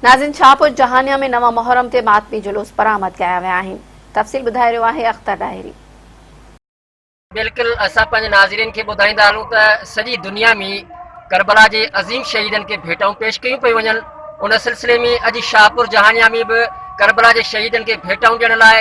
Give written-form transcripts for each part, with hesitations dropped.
ناظرين شاهپور جهانيا ۾ نوان محرم تي ماتمي جلوس برآمد ڪيا ويا آهن تفصيل ٻڌائي رهيو آهي اختر ڏاهري. بلڪل اسان پنهنجي ناظرين کي ٻڌائيندا هلون ته سڄي دنيا ۾ ڪربلا جي عظيم شهيدن کي ڀيٽائون پيش ڪيون پيون وڃن ان سلسلي ۾ اڄ شاهپور جهانيا ۾ به ڪربلا جي شهيدن کي ڀيٽائون ڏيڻ لاء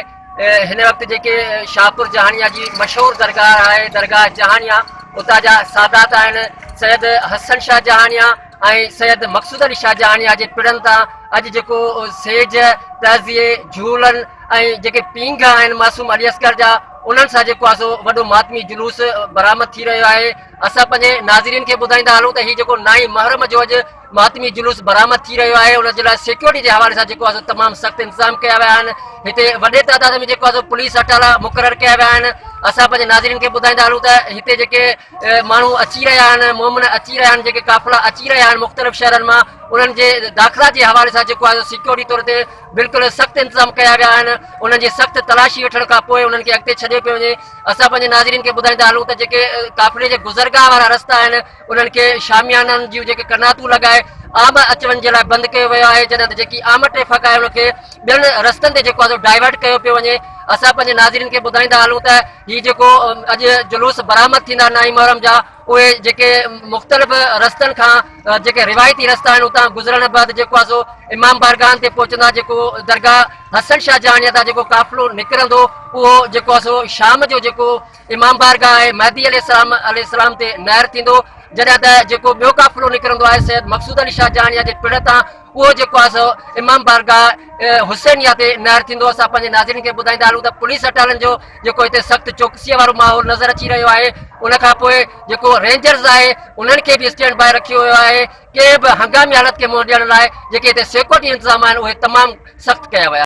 هن وقت جيڪي شاهپور جهانيا جي مشهور درگاهه آهي درگاهه جهانيا اتان جا سادات آهن سيد حسن شاهه جهانيا ۽ سيد مقصود علي شاهه جهانيا جي پڙن تان اڄ جيڪو سيج تعزيي جهولن ۽ جيڪي پينگهه آهن معصوم علي اصغر جا انهن سان جيڪو آهي سو وڏو ماتمي جلوس برآمد ٿي رهيو آهي اسان پنهنجي ناظرين کي ٻڌائيندا هلون ته هي جيڪو نائين محرم جو اڄ ماتمي جلوس برآمد ٿي رهيو آهي ان جي لاء سيڪيورٽي جي حوالي سان جيڪو آهي تمام سخت انتظام ڪيا ويا آهن هتي وڏي تعداد ۾ جيڪو آهي پوليس اٽالا مقرر ڪيا ويا آهن اسان پنهنجي ناظرين کي ٻڌائيندا هلون ته هتي جيڪي ماڻهو اچي رهيا آهن مومن اچي رهيا آهن جيڪي قافلا اچي رهيا آهن مختلف شهرن مان انهن جي داخلا جي حوالي سان جيڪو آهي سيڪيورٽي طور تي بلڪل سخت انتظام ڪيا ويا آهن انهن جي سخت تلاشي وٺڻ کان پوء انهن کي اڳتي ڇڏيو پيو وڃي اسان پنهنجي ناظرين کي ٻڌائيندا هلون ته جيڪي قافلي جي گذرگاهه وارا رستا آهن انهن کي شاميانن جون جيڪي قناتون لڳائي عام اچ وڃ جي لاء بند ڪيو ويو آهي جڏهن ته جيڪي عام ٽريفڪ آهي ان کي ٻين رستن تي جيڪو آهي ڊائيورٽ ڪيو پيو وڃي اسان پنهنجي ناظرين کي ٻڌائيندا هلون ته هي جيڪو اڄ جلوس برآمد ٿيندا نائين محرم جا اهي جيڪي مختلف رستن کان جيڪي روايتي رستا آهن اتان گذرڻ بعد جيڪو آهي سو امام بارگاهن تي پهچندا جيڪو درگاهه حسن شاهه جهانيا تان جيڪو قافلو نڪرندو اهو جيڪو آهي سو شام جو جيڪو امام بارگاهه آهي مهدي عليه السلام عليه السلام تي نهر ٿيندو جڏهن ته جيڪو ٻيو قافلو نڪرندو آهي سيد مقصود علي شاهه جهانيا جي پڙ تان اهو جيڪو آهي سو امام بارگاهه حسينيه تي نهر ٿيندو اسان پنهنجي ناظرين کي ٻڌائيندا هلون ته پوليس اٽالن جو جيڪو هتي سخت چوڪسي وارو ماحول نظر اچي رهيو آهي ان کان پوء جيڪو رينجرز آهي انهن کي به اسٽينڊ بائي رکيو ويو آهي ڪنهن به هنگامي حالت کي منهن ڏيڻ لاء جيڪي هتي سيڪيورٽي انتظام آهن اهي تمام سخت ڪيا ويا.